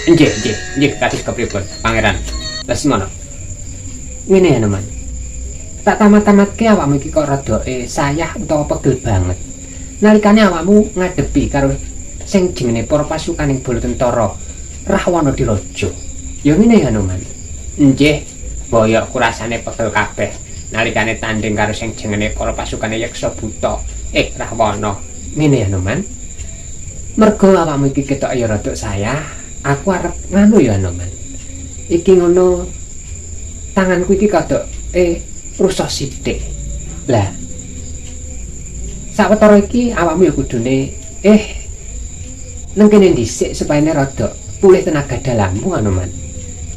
Nggih, nggih, nggih kados kepripun, Pangeran Lesmana. Ngene ya, Hanuman. Tak tamat-tamatke awakmu iki kok radoke sayah utawa pegel banget. Nalikane awakmu ngadepi karo sing jenenge para pasukaning bala tentara Rahwana Diraja. Ya ngene ya, Hanuman. Nggih, boyokku rasane pegel kabeh nalikane tanding karo sing jenenge para pasukane Yaksa Buta. Rahwana. Ngene ya, Hanuman. Mergo awakmu iki ketok ya rada sayah, aku arep nganu ya, Hanuman. Iki ngono tanganku iki kadok rusak sithik. Lah sawetara iki awakmu ya kudune nang kene dhisik supaya rada pulih tenaga dalammu, Hanuman.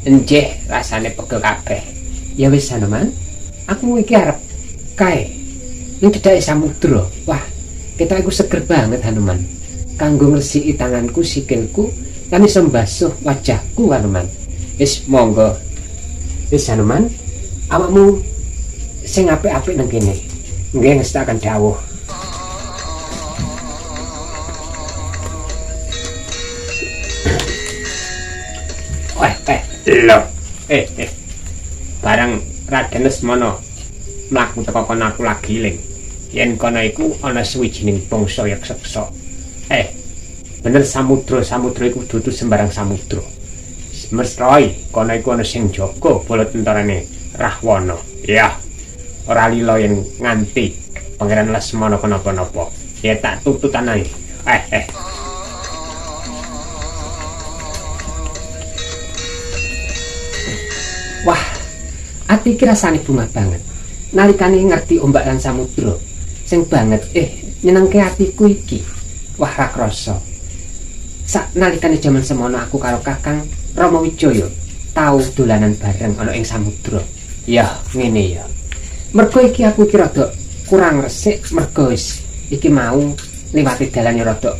Nggih, rasane pegel kabeh. Ya wis, Hanuman, aku iki arep kae ning cedhake samudra. Wah, ketok iku seger banget, Hanuman. Kanggo ngresiki tanganku, sikilku, lan iso mbasuh wajahku, Hanuman. Wis monggo. Wis, Hanuman, awakmu sing apik-apik nang kene. Nggih, ngestakaken dawuh. Wah, lho. Eh. Barang Raden Lesmana mlaku teko kono aku lagi eling. Yen kono iku ana suwijining bangsa Yaksa. Bener samudra-samudra iku dudu sembarang samudra. Mesroi kono iku ana sing jaga bala tentarane Rahwana. Ya. Ora lila yen nganti Pangeran Lesmana kenapa-napa. Ya tak tututan ae. Eh. Wah, ati iki rasane bungah banget. Nalikane ngerti ombak lan samudra sing banget nyenengke atiku iki. Wah, ra krasa. Sak nalikane jaman semono aku karo Kakang Rama Wijaya tau dolanan bareng ana ing samudra. Ya, ngene ya. Mergo iki aku iki rada kurang resik mergo wis iki mau liwati dalan ya rada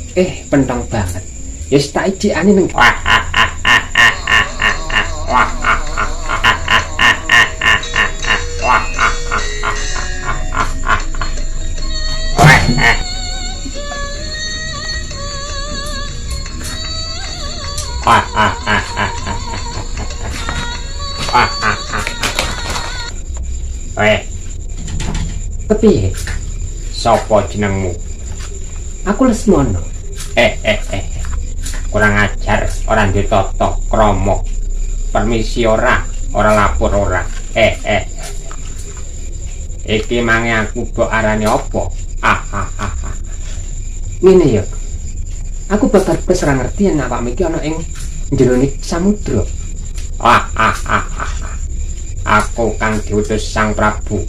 pentong banget. Ya wis tak ijikane ning wah. Kepiye? Sapa jenengmu? Aku Lesmana. Eh. Kurang ajar, ora duwe tata krama. Permisi ora, ora lapor ora. Eh. Iki mange aku mbok arani apa? Ah ah ah. Ngene ya. Aku babar blas ora ngerti yen awakmu iki ana ing jerone samudra. Ah ah ah ah. Aku kang diutus Sang Prabu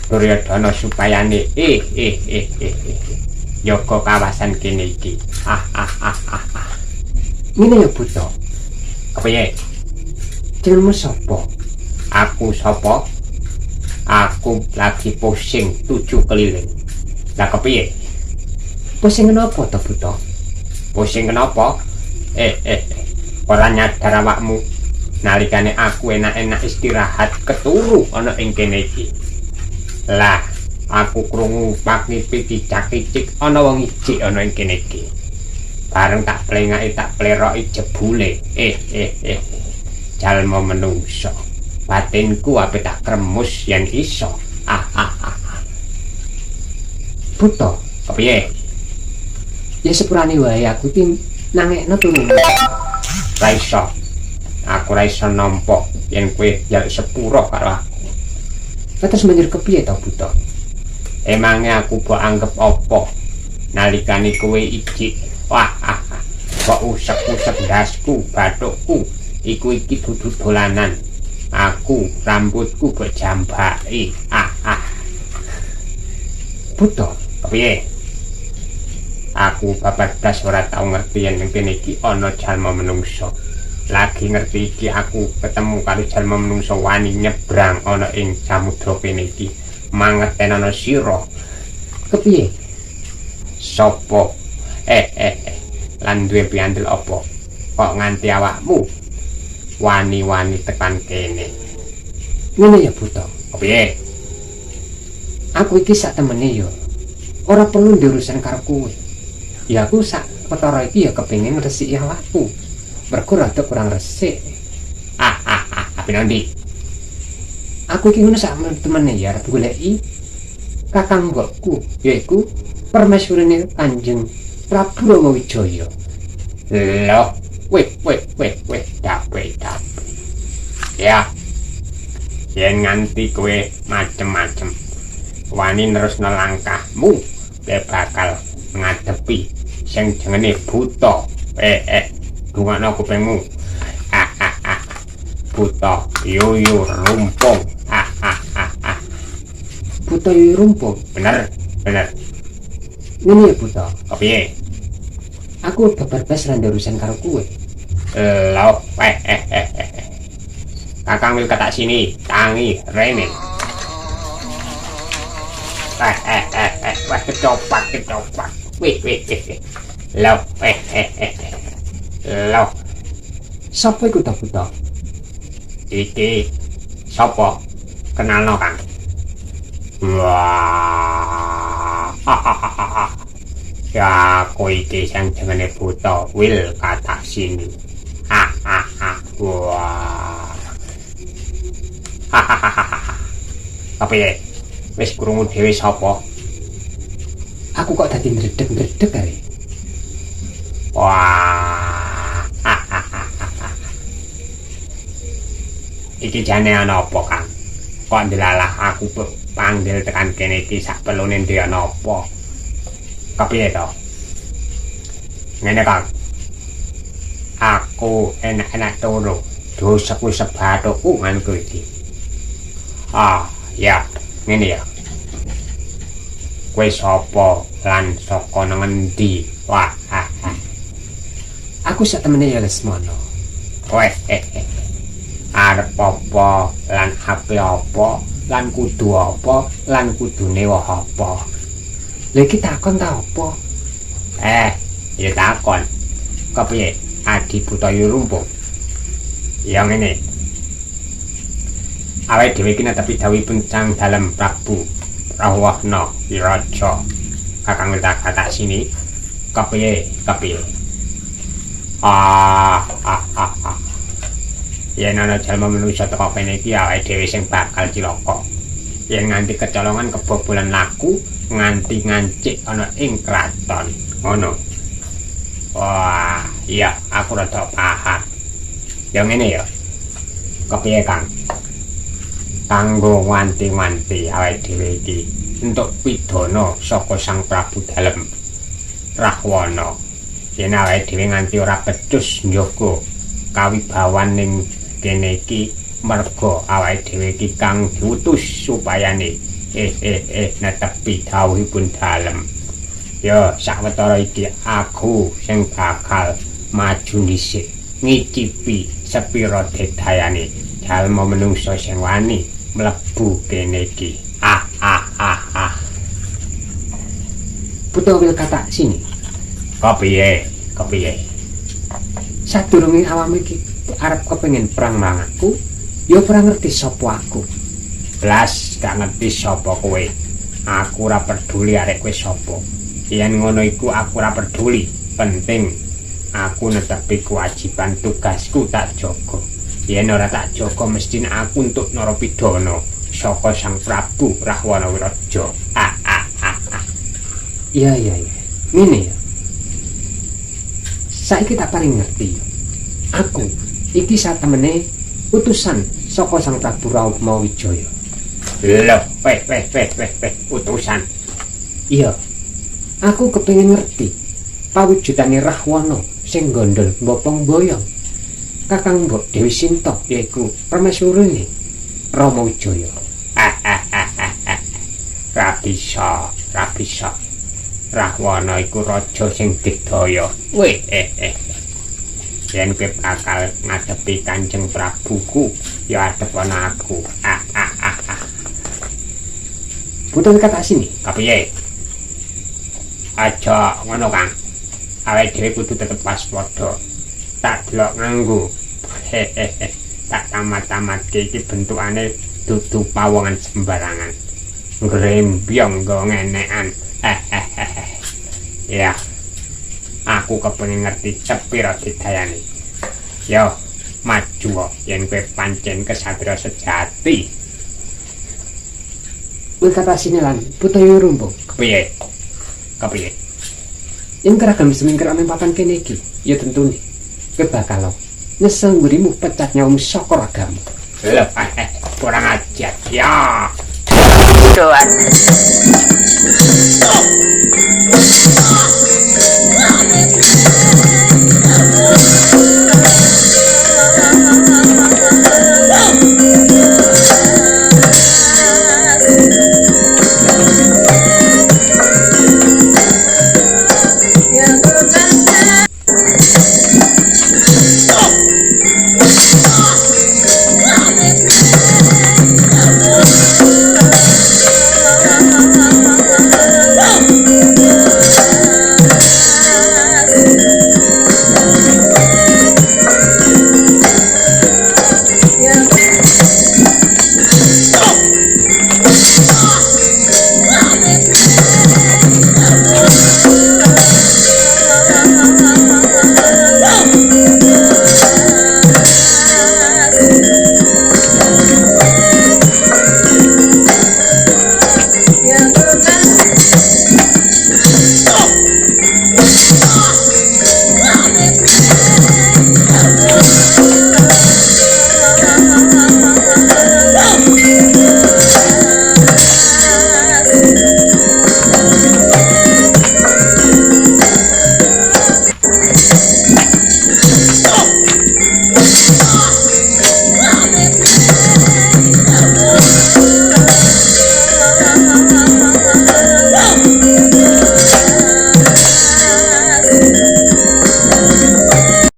Duryodhana supayane eh njaga kawasan kene iki. Ah ah ah ah. Ngene ya, Buta. Kepiye? Jenengmu sapa? Aku sapa? Aku lagi pusing 7 keliling. Lah kepiye? Pusing kenapa to, Buta? Pusing kenapa? Eh. Ora nyadar awakmu nalikane aku enak-enak istirahat keturu ana ing kene iki. Lah, aku krungu pakipi cicak-cicik ana wong ijik ana ing kene iki. Bareng tak plengaki tak pleroki jebule. Eh. Jalma menungso. Batinku ape tak kremus yen iso. Ah ah ah. Buta, kepiye? Ya sepurane wae aku iki nangekno turu. Ra iso. Aku ra iso nampa yen kowe njaluk sepuro karo aku. Terus banjur kepiye to, Buta? Emange aku mbok anggep apa nalikane kowe ijik? Wah, ah, ah. Kok usek-usek ndasku, bathukku. Iku iki dudu dolanan. Aku rambutku mbok jambaki. Ah ah. Buta, kepiye? Aku babar blas ora tau ngerti yen kene iki ana jalma menungsa. Lagi ngerti iki aku ketemu karo jalma menungsa wani nyebrang ana ing samudra kene iki. Mangerten ana sira. Kepiye? Sapa? Eh. Lan duwe piandel apa? Kok nganti awakmu wani-wani tekan kene? Ngene ya, Buta. Kepiye? Aku iki sak temene ya ora perlu ndiurusan karo kowe. Ya aku sak perkara iki ya kepengin ngresiki awakku. Mergo rada kurang resik. Ah ah ah, ape nandi? Aku iki ngono sak temene ya arep goleki kakang mbokku, yaiku permaisuriné Kanjeng Prabu Rama Wijaya. Loh, weh weh weh weh, dape dape. Ya. Yen nganti kowe macem-macem wani nerusno langkahmu, kowe bakal ngadepi sing jenenge buta. Eh eh, dungakno kupingmu. Ah ah ah. Buta yuyu rumpung. Ah ah ah ah. Buta yuyu rumpung. Bener, bener. Ngene ya, Buta. Kepiye? Aku babar blas ra urusan karo kowe. Loh, eh eh eh eh. Kakang Wil katak sini, tangi rene. Eh eh eh eh, wah kecopak kecopak. Wih wih wih. Loh, eh eh eh. Loh. Sapa iku ta, Buta? Iki sapa? Kenalno, Kang. Wah. Ya, aku iki sing jenenge Buta Wil katak sini. Ha ha ha. Wah. Hahaha. Apa ya? Wis krungu dhewe sapa? Aku kok dadi ndredeg-ndredeg are. Wah. Iki jane ana apa, Kang? Kok ndelalah aku panggil tekan kene iki sak perlune ndek ana apa? Kepiye to? Ngene, Kang. Aku enak-enak turu. Dosaku sebathukku nganku iki. Ah, ya, ngene ya. Kowe sapa lan saka nang endi? Wah, ah, ah. Aku sak temene ya Lesmana. Kowe eh, eh. Arep apa lan ape apa lan kudu apa lan kudune wae apa? Lha iki takon ta apa? Eh, ya takon. Kepiye? Adi Buta Rumpung. Ya ngene. Awake dhewe iki netepi dawuhipun Sang Dalem Prabu Rahwana Wiraja. Kakang Wilta sini. Kepiye? Kepiye? Ah, ah, ah, ah. Yen ana jalma manusa teka kene iki awake dhewe sing bakal cilaka. Yen nganti kecolongan kebobolan laku nganti ngancik ana ing kraton. Ngono. Wah, iya, aku rada paham. Ya ngene ya. Kepiye, Kang? Kanggo wanti-wanti awake dhewe iki entuk pidana saka Sang Prabu Dalem Rahwana. Yen awake dhewe nganti ora becus njaga kawibawan ning kene iki merga awake dhewe iki kang diutus supayane eh eh eh netepi dawuhipun dalem. Ya sawetara iki aku sing bakal maju dhisik ngicipi sepira dedayane jalma menungsa sing wani mlebu kene iki. Ah ah ah ah. Buta Wil katak sini. Kepiye? Kepiye? Sadurunge awakmu iki arep kepengin perang marang aku, ya ora ngerti sapa aku. Blas gak ngerti sapa kowe. Aku ora peduli arek kowe sapa. Yen ngono iku aku ora peduli. Penting aku netepi kewajiban tugasku tak jaga. Yen ora tak jaga mesti aku entuk narapidana saka Sang Prabu Rahwana Wiraja. Ah ah ah ah. Iya iya iya. Ngene ya. Saiki tak paling ngerti. Aku iki satemene utusan saka Sang Prabu Rama Wijaya. Lho, weh weh weh weh weh, utusan. Iya. Aku kepengin ngerti pawujudane Rahwana sing gondol bopong boyong. Kakang Mbok Dewi Sinta yaiku permaisuriné Rama Wijaya. Ah ah ah ah ah. Ra bisa, ra bisa. Rahwana iku raja sing digdaya. Weh eh eh. Yen kowe bakal ngadepi Kanjeng Prabuku, ya adep ana aku. Ah ah ah ah. Buta kata sini. Kepiye? Aja ngono, Kang. Awake dhewe kudu tetep waspada. Tak delok nganggo. Hehehe. Tak tamat-tamatke iki bentukane dudu pawongan sembarangan. Ngrembyong nggo ngenekan. Hehehe. Ya. Aku kepengin ngerti sepira didayane. Yo, maju kok yen kowe pancen kesatria sejati. Kowe kata lan Butaya Rumbung. Kepiye? Kepiye? Yen keragam bisa mingkir ana papan kene iki, ya tentune kowe bakal nyesel mburimu pecat nyawamu saka ragamu. Lho, kurang ajar. Ya. Doan.